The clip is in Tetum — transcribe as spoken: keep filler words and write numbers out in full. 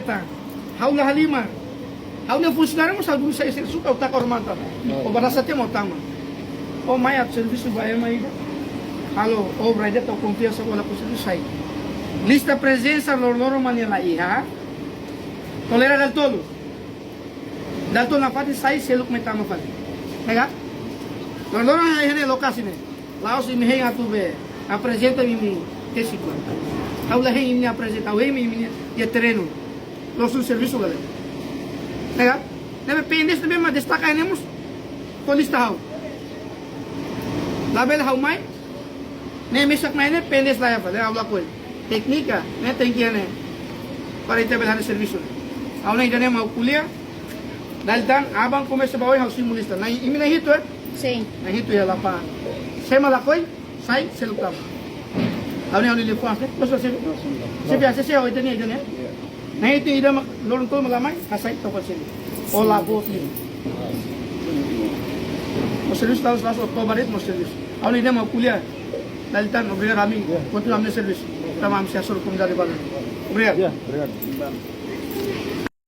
Ha'u la halimar. Ha'u-nia funsionáriu mós ha'u duni sai servisu, ha'u taka hormat. Ó barasa te mo tama. Ó mai atu servisu ba ema ida. Halo obra ida, ha'u konfia, só bola ku servisu sai. Lista prezensa loroloron mane la iha. Tolera dala tolu. Dala tolu nafatin sai, seluk mai tama fali. Nega? Loroloron iha ne'e lokasi ne'e. La'ós imi hein atu be aprezenta imi-nia tesi kuan. Ha'u la hein imi-nia aprezenta, ha'u hein imi-nia terrenu. Loos servisu galera. Nega? Ne'ebé P N D S ne'ebé mak destaka ne'e mós fó lista ha'u. Labele ha'u mai. Ne'e mesak mai ne'e P N D S la iha fali, ha'u lakohi. Téknika ne'e tenke iha ne'e. Para ita bele halo servisu. Ha'u-nia ida-ne'e mak ha'u ko'alia. Dala ida tan aban komesa ba oin ha'u simu lista. Na'in, imi na'in hitu, eh? Sin. Na'in hitu iha lapangan. Sé mak lakohi, sai, seluk tama. Ha'u-nia, ha'u-nia liafuan, eh? Terus, terus, terus. Sé biasa, sé, oh, ida-ne'e, ida-ne'e. Na'in hitu ida mak, loron tolu mak la mai, hasai, topa sini. Ó la boot liu. Mós servisu, taus, taus, Oktober, mós servisu. Ha'u-nia ida mak ha'u ko'alia. Dala ida tan, obrigadu, ami. Ya. Kontinua ami-nia servisu. Tama ami sei hasoru komunidade balu. Obrigadu. Ya, obrigadu.